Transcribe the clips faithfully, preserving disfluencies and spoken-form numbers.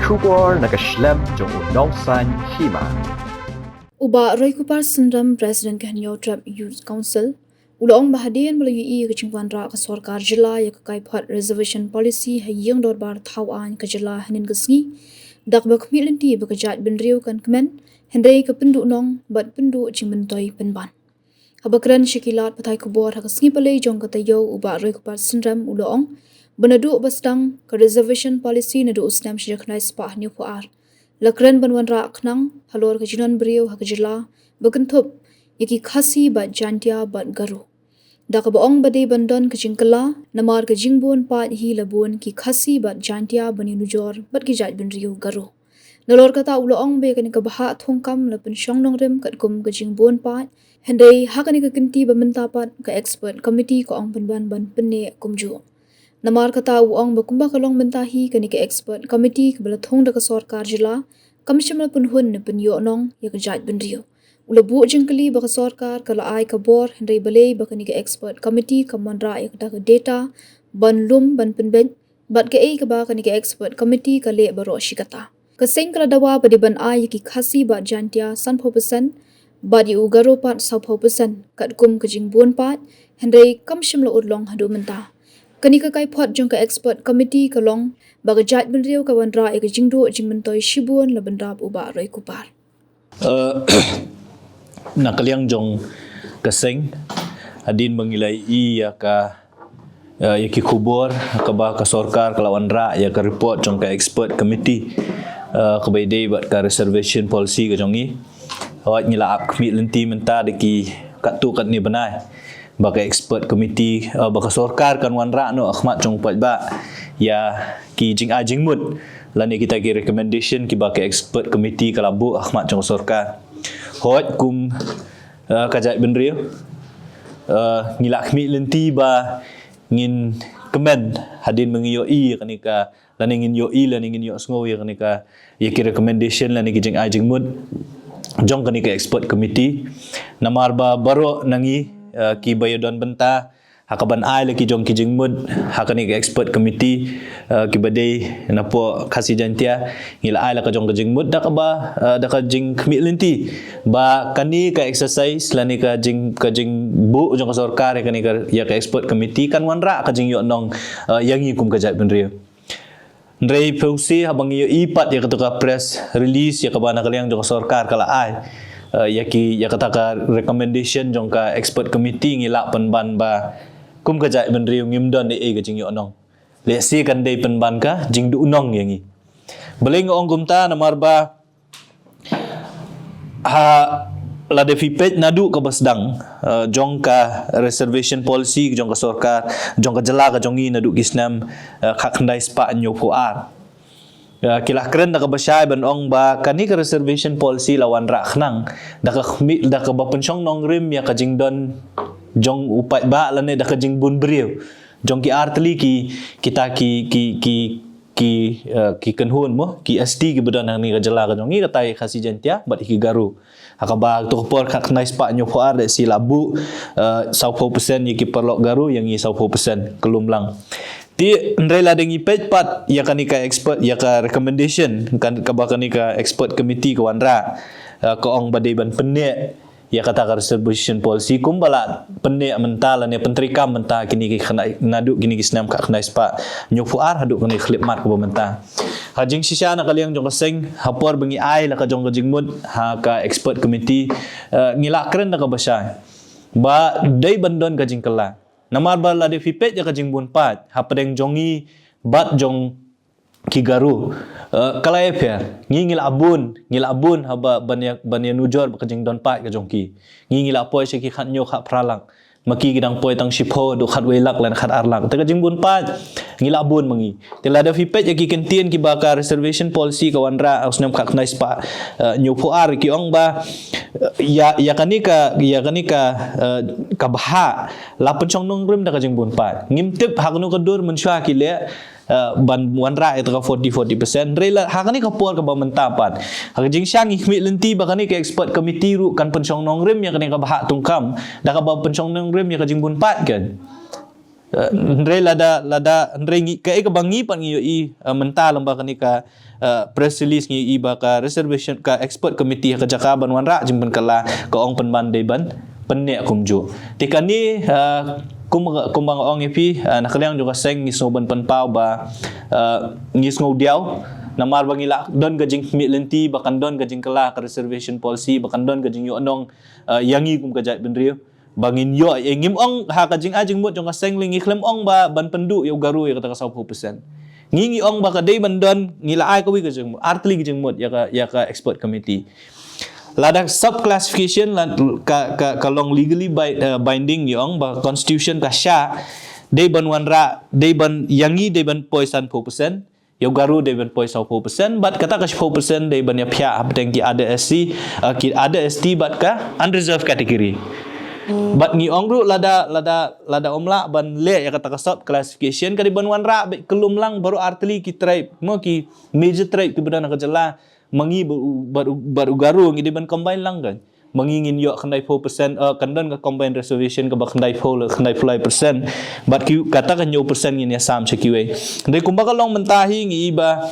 Khubor na ka shlem jong u Nongsaiñ Hima. U Bah Roikupar Synrem, President ka Hynñiewtrep Youth Council, u la ong ba hadien ba la ïohi ka jingwanrah ka sorkar jylla ïa ka kaiphod reservation policy ha ïing dorbar thaw aiñ ka jylla hynnin ka sngi, da kaba khmih lynti ba ka jaitbynriew kan kmen, hynrei ka pynduhnong bad pynduh jingmyntoi pynban. Haba kren sha ki lad pathai khubor ha ka sngi Palei jong ka taïew, u Bah Roikupar Synrem u la ong ba naduh ba sdang ka reservation policy naduh u snem shi hajar khyndai spah hynñiewphew ar, la kren ban wanrah khnang halor ka jingdon briew ha ka jylla ba kynthup ïa ki Khasi bad Jaintia bad Garo. Da kaba ong ba dei ban don ka jingkylla, namar ka jingbun paid hi la bun ki Khasi bad Jaintia ban ïanujor bad ki jaitbynriew Garo. Nalor kata u la ong ba ïa kane ka bhah thungkam la pynshong nongrim katkum ka jingbun paid, hynrei ha kane ka kynti ba mynta pat ka expert committee ka ong pynban ban pynneh kumjuh. Namar kata u ong ba kumba ka long mynta hi, kane ka expert committee kaba la thung da ka sorkar jylla kam shym la pynhun ne pynïoh nong ïa ka jaitbynriew. U la buh jingkylli ba ka sorkar ka la ai ka bor, hynrei balei ba kane ka expert committee kam wanrah ïa kata ka data ban lum ban pynbeit, bad kaei kaba kane ka expert committee ka leh baroh shi katta. Ka seng ka la dawa ba dei ban ai ïa ki Khasi bad Jaintia sanphew percent, bad ïa u Garo pat sawphew percent katkum ka jingbun paid, hynrei kam shym la urlong haduh mynta. Kane ka kaiphod jong ka expert committee ka long ba ka jaitbynriew ka wanrah ïa ka jingduh jingmyntoi shibun, la bynrap u Bah Roikupar. Eh, na ka liang jong ka seng, hadien ba ngi la ïohi ïa ka, eh, ïa ki khubor kaba ka sorkar ka la wanrah ïa ka report jong ka expert committee, eh, kaba ïadei bad ka reservation policy ka jong ngi, hooid ngi la ap khmih lynti mynta da ki katto katne bnai ba ka expert committee, eh, ba ka sorkar kan wanrah noh ha khmat jong u paidbah ïa ki jingai jingmut lane kita ki recommendation kiba ka expert committee ka la buh ha khmat jong ka sorkar. Hooid kum, eh, ka jaitbynriew, eh, ngi la khmih lynti ba ngin kmen hadien ba ngi ïohi ïa kane ka, lane ngin ïohi lane ngin ïohsngew ïa kane ka, ïa ki recommendation lane ki jingai jingmut jong kane ka expert committee. Namar ba baroh na ngi, eh, kiba ïadon bynta ha kaban ai la ki jong ki jingmut ha kane ka expert committee, eh, kiba dei napoh Khasi Jaintia, ngi la ai la ka jong ka jingmut da kaba, eh, da ka jingkhmih lynti ba kane ka exercise lane ka jing, ka jingbuh jong ka sorkar ïa kane ka, ïa ka expert committee kan wanrah ka jingïohnong, eh, ïa ngi kum ka jaitbynriew. Hynrei phi sngewthuh haba ngi ïohi pat ïa kata ka press release ïa kaba na ka liang jong ka sorkar ka la ai, eh, ïa ki, ïa kata ka recommendation jong ka expert committee, ngi lah pynban ba kum ka jaitbynriew ngim don ei ei ka jingïohnong. Lehse kan dei pynban ka jingduhnong ïa ngi. Balei nga ong kumta? Namar ba ha lada phi peit naduh kaba sdang, eh, jong ka reservation policy jong ka sorkar, jong ka jylla ka jong ngi naduh ki snem, eh, khatkhyndai spah hynñiewphew ar, eh, ki la kren da kaba shai ban ong ba kane ka reservation policy la wanrah khnang da ka khmih, da kaba pynshong nongrim ïa ka jingdon jong u paidbah lane da ka jingbun briew jong ki artylli ki, kita ki, ki, ki, ki, eh, ki kynhun mo, ki S T kiba don hangne ka jylla ka jong ngi, kata ïa ki Khasi Jaintia bad ïa ki Garo. Ha kaba tu ka por khatkhyndai spah hynñiewphew ar lehse la buh, eh, sawphew percent ïa ki paralok Garo, ïa ngi sawphew percent, ka lum lang. Te hynrei lada ngi peit pat ïa kane ka expert, ïa ka recommendation kan, kaba kane ka expert committee ka wanrah, eh, ka ong ba dei ban pynneh ïa kata ka reservation policy kumba la pynneh mynta lane pyntreikam mynta kine ki khyndai, naduh kine ki snem khatkhyndai spah hynñiewphew ar haduh kane ka khyllipmat kaba mynta. Ha jingshisha na ka liang jong ka seng, ha por ba ngi ai la ka jong ka jingmut ha ka expert committee, eh, ngi la kren da kaba shai ba dei ban don ka jingkylla. Namar ba lada phi peit ïa ka jingbun paid hapdeng jong ngi bad jong ki Garo, eh, ka la ïapher. Ngi, ngi la bun, ngi la bun haba ban ïa, ban ïanujor bad ka jingdon paid ka jong ki. Ngi, ngi la poi sha ki khathynñiew khatphra lak. Ma ki, ki dang poi tang shiphew haduh khatwei lak lane khatar lak. Te ka jingbun paid ngi la bun ma ngi. Te lada phi peit ïa ki kyntien kiba ka reservation policy ka wanrah ha u snem khatkhyndai spah, eh, hynñiewphew ar, ki ong ba, eh, ïa, ïa kane ka, ïa kane ka, eh, ka bhah la pynshong nongrim da ka jingbun paid. Ngim tip ha kano ka dur mynshuwa ki leh, eh, ban wanrah ïa kata ka forty, forty percent. Hynrei la ha kane ka por kaba mynta pat, ha ka jingshang ngi khmih lynti ba kane ka expert committee ruh kan pynshong nongrim ïa kane ka bhah thungkam da kaba pynshong nongrim ïa ka jingbun paid kan. Uh, hynrei lada lada hynrei ngi kaei kaba ngi pat ngi ïohi, uh, mynta lyngba kane ka, uh, press release ngi ïohi ba ka reservation ka expert committee ha ka jaka ban wanrah jingpynkylla ka ong pynban dei ban pynneh kumjuh. Te kane, uh, kum kumba nga ong ïa phi, uh, na ka liang jong ka seng ngi sngew ban pynpaw ba, uh, ngi sngew diaw namar ba ngi la don ka jingkhmih lynti ba kan don ka jingkylla ka reservation policy ba kan don ka jingïohnong, uh, ïa ngi kum ka jaitbynriew. Ba ngin ïoh, eh, ngim ong ha ka jingai jingmut jong ka seng lei ngi khlem ong ba ban pynduh ïa u Garo ïa kata ka sawphew percent. Ngi ngi ong ba ka dei ban don ngi la ai kawei ka jingmut, artylli ka jingmut ïa ka ïa ka expert committee. Lada sub classification la ka ka ka long legally bi, uh, binding ngi ong ba constitution ka shah dei ban wanrah dei ban ïa ngi dei ban poi sanphew percent. Ïa u Garo dei ban poi sawphew percent bad kata ka shiphew percent dei ban ïa phiah hapdeng ki other S C, uh, ki other S T bad ka unreserved category. Bad ngi ong ruh lada lada lada ym lah ban leh ïa kata ka sub classification ka dei ban wanrah bad kyllum lang baroh artylli ki tribe mo ki major tribe ki ba don ha ka jylla. Ma ngi bad u bad u Garo ngi dei ban combine lang kan. Ma ngi ngin ïoh khyndai phew percent, uh, kan don ka combined reservation kaba khyndai phew le khyndai phew lai percent. Bad ki kata ka hynñiew percent ngin ïa sam sha kiwei. Hynrei kumba ka long mynta hi ngi i ba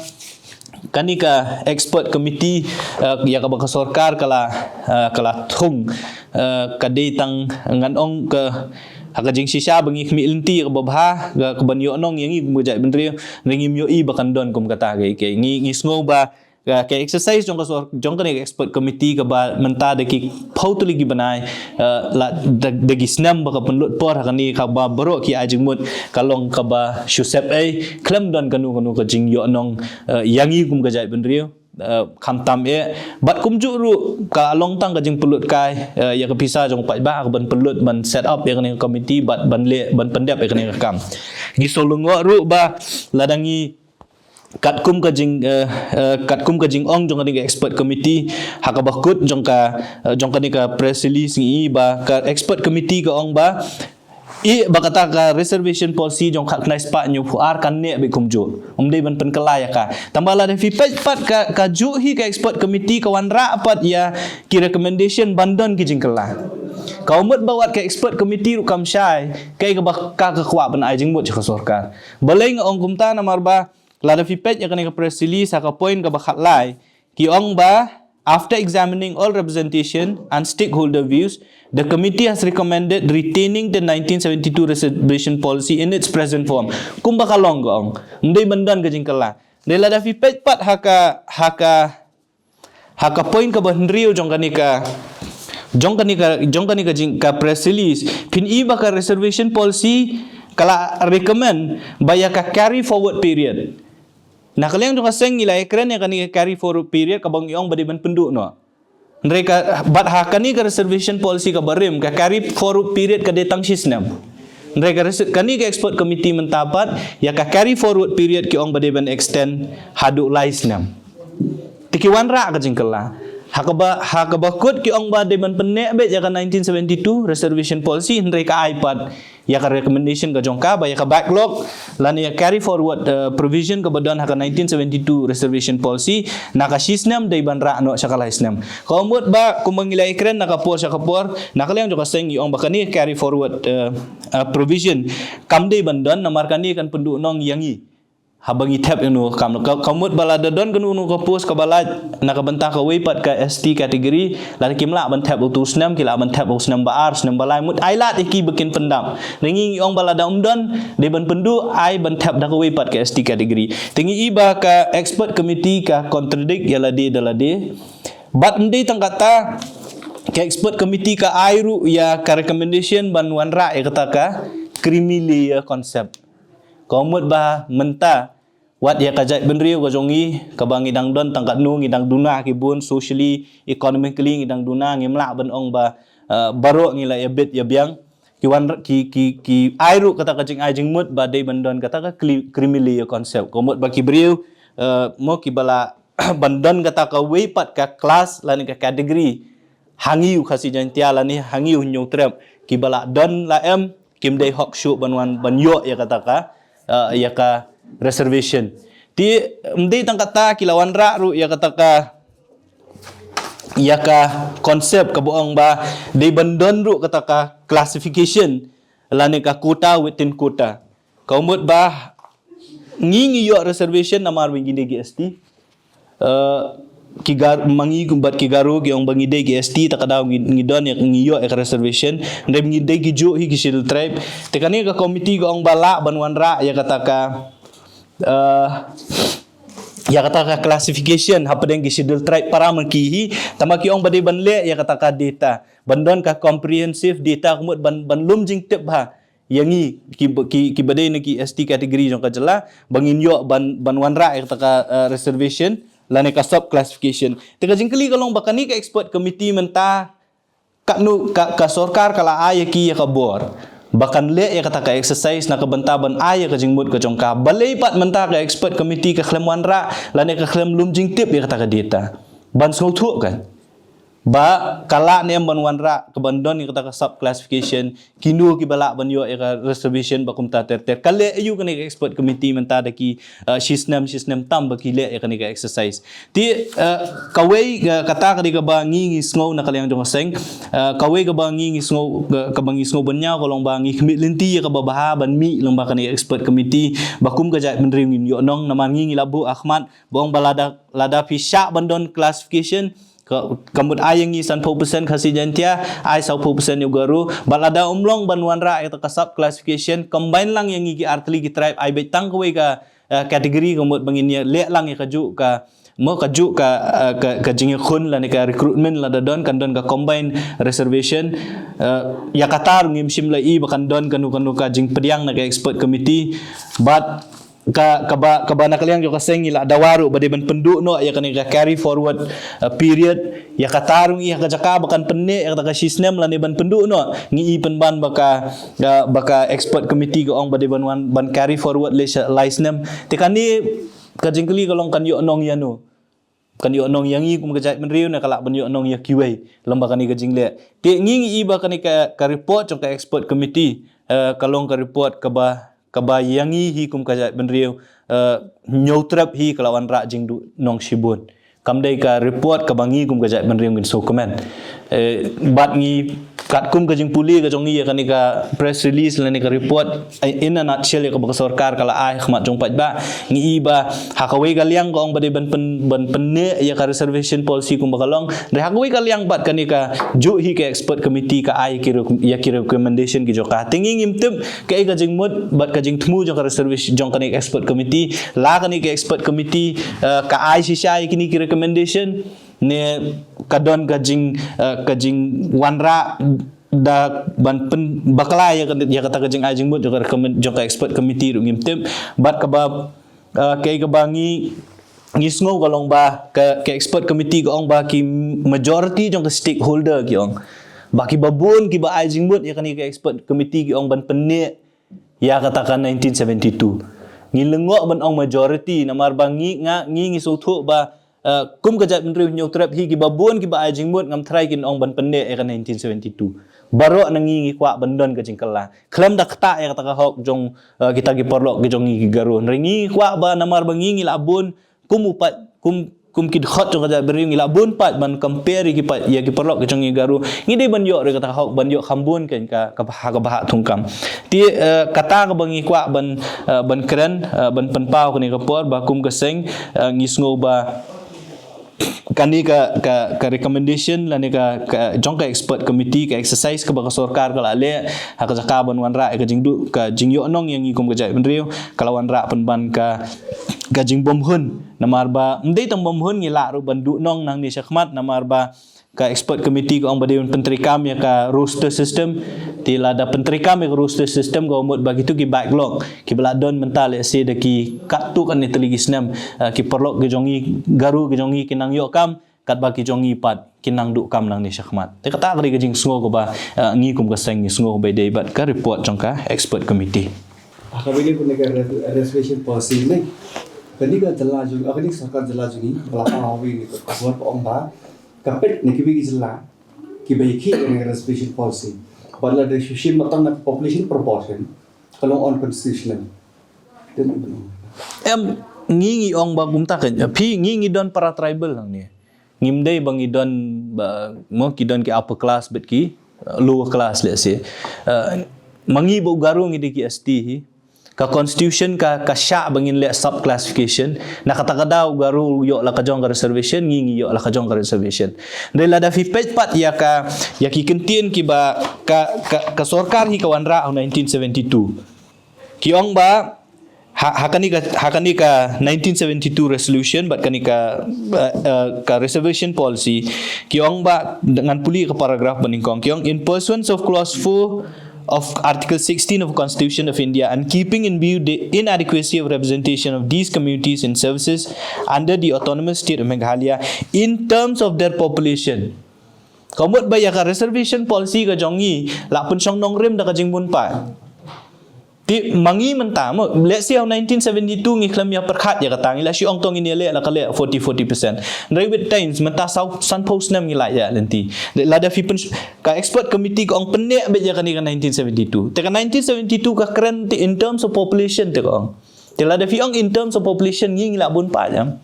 kane ka expert committee, uh, ïa kaba ka sorkar ka la, uh, ka la thung, uh, ka dei tang ngan ong ka ha ka jingshisha ba ngi khmih lynti kaba bha ka ban ïohnong ïa ngi kum ka jaitbynriew. Hynrei ngim ïohi ba kan don kum kata ka, ka ngi ngi sngew ba ka, ka exercise jong ka sor jong kane ka expert committee kaba mynta da ki phew tylli ki bnai, eh, la da, da ki snem ba ka pynlut por ha kane kaba baroh ki ai jingmut ka long kaba shu sep ei khlem don kano kano ka jingïohnong, eh, ïa ngi kum ka jaitbynriew, eh, khamtam eh bad kumjuh ruh ka long tang ka jingpynlut kai, eh, ïa ka pisa jong paidbah ka ban pynlut ban set up ïa kane ka committee bad ban leh ban pyndep ïa kane ka kam. Ngi shu lyngngoh ruh ba lada ngi katkum ka jing, eh, eh, katkum ka jingong jong kane ka expert committee ha kaba kut jong ka, eh, jong kane ka press release ngi i ba ka expert committee ka ong ba i ba kata ka reservation policy jong khatkhyndai spah hynñiewphew ar kan neh beit kumjuh. Ym dei ban pynkylla ïa ka. Tangba lada phi peit pat ka, kajuh hi ka expert committee ka wanrah pat ïa ki recommendation ban don ki jingkylla. Ka mut ba wat ka expert committee ruh kam shai kaei kaba ka, ka kwah ban ai jingmut sha ka sorkar. Balei nga ong kumta namar ba lada phi peit ïa kane ka press release ha ka point kaba khatlai ki ong ba after examining all representation and stakeholder views, the committee has recommended retaining the nineteen seventy-two reservation policy in its present form. Kumba ka long ka ong. Ym dei ban don ka jingkylla. Dei lada phi peit pat ha ka ha ka ha ka point kaba hynriew jong kane ka jong kane ka jong kane ka jing ka press release phin i ba ka reservation policy ka la recommend ba ïa ka carry forward period. Na ka liang jong ka seng ngi la ïakren ïa kane ka carry forward period kaba ngi ong ba dei ban pynduh noh. Hynrei ka bad ha kane ka reservation policy kaba rim ka carry forward period ka dei tang shi snem. Hynrei ka kane ka expert committee mynta pat ïa ka carry forward period ki ong ba dei ban extend haduh lai snem. Te ki wanrah ka jingkylla. Ha kaba ha kaba kut ki ong ba dei ban pynneh beit ïa ka nineteen seventy-two reservation policy hynrei ka ai pat ïa ka recommendation ka jong ka ba ïa ka backlog lane ïa carry forward, eh, provision kaba don ha ka nineteen seventy-two reservation policy na ka shi snem dei ban rah noh sha ka lai snem. Ka mut ba kumba ngi la ïakren na ka por sha ka por na ka liang jong ka seng ngi ong ba kane carry forward, eh, eh, provision kam dei ban don namar kane kan pynduh noh ïa ngi. Haba ngi thep ïa no kam ka, ka mut ba lada don kano kano ka post kaba lait na ka bynta kawei pat ka S T category lada kim lah ban thep utu u snem ki lah ban thep u snem ba ar snem ba lai mut ai lad ïa ki ba kin pyndap. Ngi ngi ong ba lada um don dei ban pynduh ai ban thep da kawei pat ka S T category. Te ngi i ba ka expert committee ka contradict ïa lade da lade. Bad ym dei tang kata ka expert committee ka ai ruh ïa ka recommendation ban wanrah ïa kata ka creamy layer concept. Ka mut ba mynta wat ïa ka jaitbynriew ka jong ngi kaba ngi dang don tang katno ngi dang duna ki bun socially, economically ngi dang duna ngim lah ban ong ba, eh, baroh ngi la ïa bit ïa biang. Ki wan ki ki ki ai ruh kata ka jingai jingmut ba dei ban don kata ka creamy layer concept. Ka mut ba ki briew, eh, mo kiba la ban don kata kawei pat ka class lane ka category ha ngi u Khasi Jaiñtia lane ha ngi u Hynñiewtrep kiba la don la em kim dei hok shuh ban wan ban ïoh ïa kata ka, eh, ïa ka reservation. Te ym dei tang kata ki la wanrah ruh ïa kata ka ïa ka concept kaba ong ba dei ban don ruh kata ka classification lane ka quota within quota. Ka mut ba ngi ngi ïoh reservation namar ba ngi dei ki S T. Eh, ki Gar, ma ngi bad ki Garo ki ong ba ngi dei ki S T, ta ka daw ngi, ngi don ïa, ngi ïoh ïa ka reservation. Hynrei ngi dei ki juh hi ki Scheduled Tribe. Te kane ka committee ka ong ba lah ban wanrah ïa kata ka, eh, ïa kata ka classification hapdeng ki Scheduled Tribe para ma ki hi. Tangba ki ong ba dei ban leh ïa kata ka data, ban don ka comprehensive data, ka mut ban, ban lum jingtip bha ïa ngi ki, ki, ki ba dei na ki S T category jong ka jylla, ba ngin ïoh ban, ban wanrah ïa kata ka, eh, reservation lane ka sub classification. Te ka jingkylli ka long ba kane ka expert committee mynta, katno ka, ka sorkar ka la ai ïa ki ïa ka bor ba kan leh ïa kata ka exercise na ka bynta ban ai ïa ka jingmut ka jong ka. Balei pat mynta ka expert committee ka khlem wanrah lane ka khlem lum jingtip ïa kata ka data ban sngewthuh kan ba ka lah ne em ban wanrah ka ban don ïa kata ka sub classification, kino ki ba lah ban ïoh ïa ka reservation bad kumta ter ter. Ka leh aïu kane ka expert committee mynta da ki, eh, shisnem, shisnem tam ba ki leh ïa kane ka exercise. Te, eh, kawei, eh, kata ka dei kaba ngi ngi sngew na ka liang jong ka seng, eh, kawei kaba ngi ngi sngew, eh, kaba ngi sngew ban ïa ka long ba ngi khmih lynti ïa kaba bha ban mih lyngba kane ka expert committee ba kum ka jaitbynriew ngin ïoh nong namar ngi ngi la buh ha khmat ba ong ba lada, lada phi shah ban don classification, ka, ka mut ai ïa ngi sanphew percent Khasi Jaiñtia, ai sawphew percent ïa u Garo, bad lada ym long ban wanrah ïa kata ka sub classification, combine lang ïa ngi ki artylli ki tribe, ai beit tang kawei ka, eh, category, ka mut ba ngin ïa leh lang ïa ka juh ka, mo ka juh ka, eh, ka, ka jingïakhun lane ka recruitment lada don, kan don ka combine reservation. Eh, ïa kata ruh ngim shym la i ba kan don kano kano ka jingpdiang na ka expert committee, bad ka, kaba, kaba na ka liang jong ka seng ngi la dawa ruh ba dei ban pynduh noh ïa kane ka carry forward, uh, period. Ïa kata ruh ngi ha ka jaka ba kan pynneh ïa kata ka shisnem lane ban pynduh noh, ngi i pynban ba ka, uh, ba ka expert committee ka ong ba dei ban wan, ban carry forward leh sha lai snem. Te kane ka jingkylli ka long kan ïoh nong ïa no? Kan ïoh nong ïa ngi kum ka jaitbynriew ne ka lah ban ïoh nong ïa kiwei lyngba kane ka jingleh? Te ngi ngi i ba kane ka, ka report jong ka expert committee, eh, ka long ka report kaba, kaba ïa ngi hi kum ka jaitbynriew, eh, Hynñiewtrep hi ka la wanrah jingduh nong shibun. Kam dei ka report kaba ngi kum ka jaitbynriew ngin sngewkmen. Eh, bad ngi katkum ka jingpule ka jong ngi ïa kane ka press release lane ka report, eh, in a nutshell ïa kaba ka sorkar ka la ai ha khmat jong paidbah, ngi i ba ha kawei ka liang ka ong ba dei ban pyn, ban pynneh ïa ka reservation policy kumba ka long. Hynrei ha kawei ka liang pat kane ka juh hi ka expert committee ka ai ki rec-, ïa ki recommendation ki jong ka. Te ngi ngim tip kaei ka jingmut bad ka jingthmu jong ka reservation jong kane ka expert committee. La kane ka expert committee, eh, ka ai shisha ïa kine ki recommendation ne ka don ka jing, eh, ka jingwanrah da ban pynbakla ïa ka, ïa kata ka jingai jingmut jong ka recommend, jong ka expert committee ruh ngim tip. Bad kaba, eh, kaei kaba ngi, ngi sngew ka long ba ka, ka expert committee ka ong ba ki majority jong ka stakeholder ki ong ba kiba bun kiba ai jingmut ïa kane ka expert committee ki ong ban pynneh ïa kata ka nineteen seventy-two. Ngi lyngngoh ban ong majority namar ba ngi, nga, ngi, ngi sngewthuh ba, eh, kum ka jaitbynriew Hynñiewtrep hi kiba bun kiba ai jingmut ngam tharai kin ong ban pynneh ïa ka nineteen seventy-two. Baroh na ngi ngi kwah ban don ka jingkylla. Khlem da ktah ïa kata ka hok jong, eh, kita ki paralok ki jong ngi ki Garo. Hynrei ngi kwah ba namar ba ngi ngi la bun kum u paid, kum, kum ki dkhot jong ka jaitbynriew ngi la bun paid ban compare ïa ki paid, ïa ki paralok ki jong ngi Garo. Ngi dei ban ïoh ruh kata ka hok ban ïoh kham bun kein ka, ka bha, ka bha thungkam. Te, eh, kata kaba ngi kwah ban, eh, ban kren, eh, ban pynpaw kane ka por ba kum ka seng, eh, ngi sngew ba kane ka, ka, ka recommendation lane ka, ka jong ka expert committee, ka exercise kaba ka sorkar ka la leh ha ka jaka ban wanrah ïa ka jingduh, ka jingïoh nong ïa ngi kum ka jaitbynriew, ka la wanrah pynban ka, ka jingbymhun. Namar ba ym dei tang bymhun, ngi lah ruh ban duh nong nangne shakhmat namar ba ka expert committee ka ong ba dei ban pyntreikam ïa ka roster system. Te lada pyntreikam ïa ka roster system ka mut ba kito ki backlog kiba la don mynta, let's say da ki katto katne tylli ki snem, eh, ki paralok ki jong ngi Garo ki jong ngi ki nang ïoh kam, katba ki jong ngi pat ki nang duh kam nangne shakhmat. Te kata ka dei ka jingsngew kaba, eh, ngi kum ka seng ngi sngew ba dei bad ka report jong ka expert committee. Ah, kaba ïadei bad kane ka res-, reservation policy ne, kane ka jylla jong, ah, kane ka sorkar jylla jong ngi ka la paw ha kawei ka khubor ba ong ba ka peit na kiwei ki jylla kiba ïakhih ïa kane ka reservation policy. Bad lada shu shim tang na population proportion ka long unconstitutional. Em, ngi ngi ong ba kumta kein, phi, ngi ngi don para tribal hangne. Ngim dei ba ngi don ba, mo, ki don ki upper class bad ki, uh, lower class, let's say. Uh, ma ngi ba u Garo ngi dei ki S T hi. Ka constitution ka, ka shah ba ngin leh sub classification. Na kata ka daw u Garo u ïoh la ka jong ka reservation, ngi ngi ïoh la ka jong ka reservation. Hynrei lada phi peit pat ïa ka, ïa ki kyntien kiba ka, ka, ka sorkar hi ka wanrah ha nineteen seventy-two. Ki ong ba ha, ha kane ka, ha kane ka nineteen seventy-two resolution bad kane ka, uh, uh, ka reservation policy, ki ong ba, ngan pule ka paragraph ba nyngkong, ki ong, "In pursuance of clause four of Article sixteen of Constitution of India and keeping in view the inadequacy of representation of these communities in services under the Autonomous State of Meghalaya in terms of their population." Ka mut ba ïa ka reservation policy ka jong ngi la pynshong nongrim da ka jingbun paid. Te ma ngi mynta mo, let's say ha nineteen seventy-two ngi khlem ïa pyrkhat ïa kata, ngi la shu ong to ngin ïa leh la ka leh forty, forty percent. Hynrei with times mynta saw, sanphew snem ngi la ïa lynti. Te lada phi pyn, ka expert committee ka ong pynneh beit ïa kane ka nineteen seventy-two. Te ka nineteen seventy-two ka kren te in terms of population te ka ong. Te lada phi ong in terms of population ngi ngi la bun paid, em.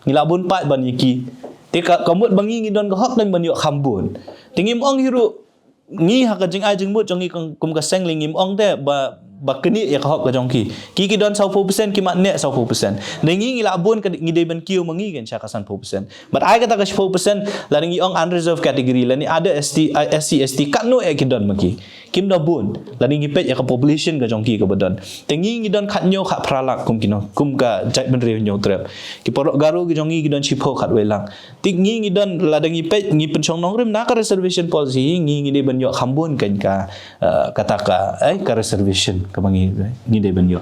Ngi la bun paid ban ïa ki. Te ka, ka mut ba ngi ngi don ka hok ban ïoh kham bun. Te ngim ong hi ruh, ngi ha ka jingai jingmut jong ngi kum, kum ka seng lei ngim ong te ba, ba knieh ïa ka hok ka jong ki. Ki ki don sawphew percent, ki mad neh sawphew percent. Te ngi ngi la bun ka, ngi dei ban kiew ma ngi kan sha ka sanphew percent. Bad ai kata ka shiphew percent, lada ngi ong unreserved category, lane other S T, uh, S C, S T, katno eh ki don ma ki. Kim da bun, lada ngi peit ïa ka population ka jong ki kaba don. Te ngi ngi don khathynñiew khatphra lak kum ki nong, kum ka jaitbynriew Hynñiewtrep. Ki paralok Garo ki jong ngi ki don shiphew khatwei lak. Te ngi ngi don, lada ngi peit, ngi pynshong nongrim na ka reservation policy, ngi ngi dei ban ïoh kham bun kan ka, uh, kata ka, eh, ka reservation kaba ngi, ngi dei ban ïoh.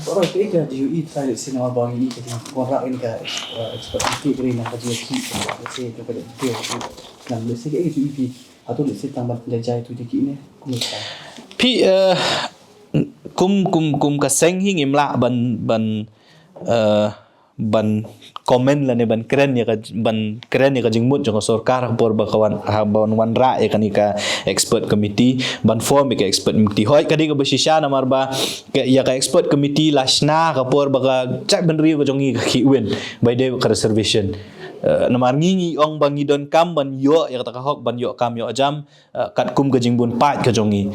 Alright, eh, ka D U E try let's say namar ba ngi ka jingwanrah ïa ka, uh, expert committee ka dei na ka jingïakhih, let's say ka, ka, ka, let's say ka D U E hato let's say tang ban pynjah jai tu jingïakhih ne kumno ka. Phi, uh, kum, kum, kum ka seng hi ngim lah ban, ban, uh, ban comment lane ban kren ïa ka, ban kren ïa ka jingmut jong ka sorkar ha ka por ba ka wan, ha ban wanrah ïa kane ka expert committee, ban form ïa ka expert committee. Hooid ka dei kaba shisha namar ba ka, ïa ka expert committee la shna ha ka por ba ka jaitbynriew ka jong ngi ka khih win ba dei ka reservation. Eh, namar ngi ngi ong ba ngi donkam ban ïoh ïa kata ka hok ban ïoh kam ïoh jam, eh, katkum ka jingbun paid ka jong ngi.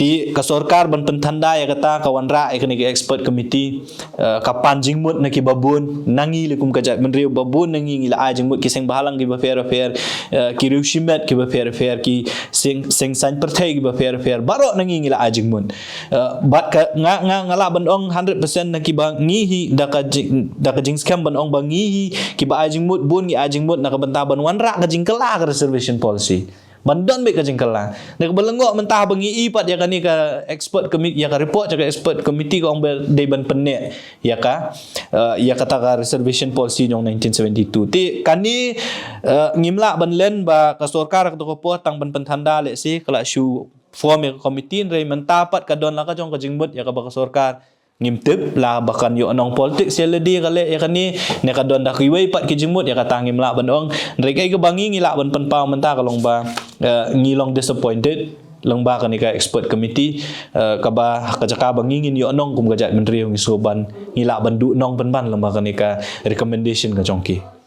Te ka sorkar ban pynthanda ïa kata ka wanrah ïa kane ka expert committee, eh, ka pan jingmut na kiba bun, na ngi lei kum ka jaitbynriew ba bun na ngi ngi la ai jingmut, ki seng bhalang kiba pher pher, eh, ki riew shimet kiba pher pher, ki seng, seng saiñ pyrthei kiba pher pher, baroh na ngi ngi la ai jingmut. Eh, bad ka nga, nga, nga lah ban ong hundred percent na kiba ngi hi da ka jing, da ka jingskhem ban ong ba ngi hi kiba ai jingmut, bun ngi ai jingmut na ka bynta ban wanrah ka jingkylla ka reservation policy. Ban don beit ka jingkylla. Da kaba lyngngoh mynta ba ngi i pat ïa kane ka expert committee, ïa ka report ïa ka expert committee ka ong ba dei ban pynneh ïa ka, eh, ïa kata ka reservation policy jong nineteen seventy-two. Te kane, eh, ngim lah ban len ba ka sorkar ha kato ka por tang ban pynthanda, let's say ka la shu form ïa ka committee, hynrei mynta pat ka don la ka jong ka jingmut ïa kaba ka sorkar. Ngim tip la ba kan ïoh nong politics ïa lade ka leh ïa kane, ne ka don da kiwei pat ki jingmut, ïa kata ngim lah ban ong. Hynrei kaei kaba ngi ngi lah ban pynpaw mynta ka long ba, eh, ngi long disappointed lyngba kane ka expert committee, eh, kaba ka jaka ba ngi ngin ïoh nong kum ka jaitbynriew ngi sngewbha ngi lah ban duh nong pynban lyngba kane ka recommendation ka jong ki.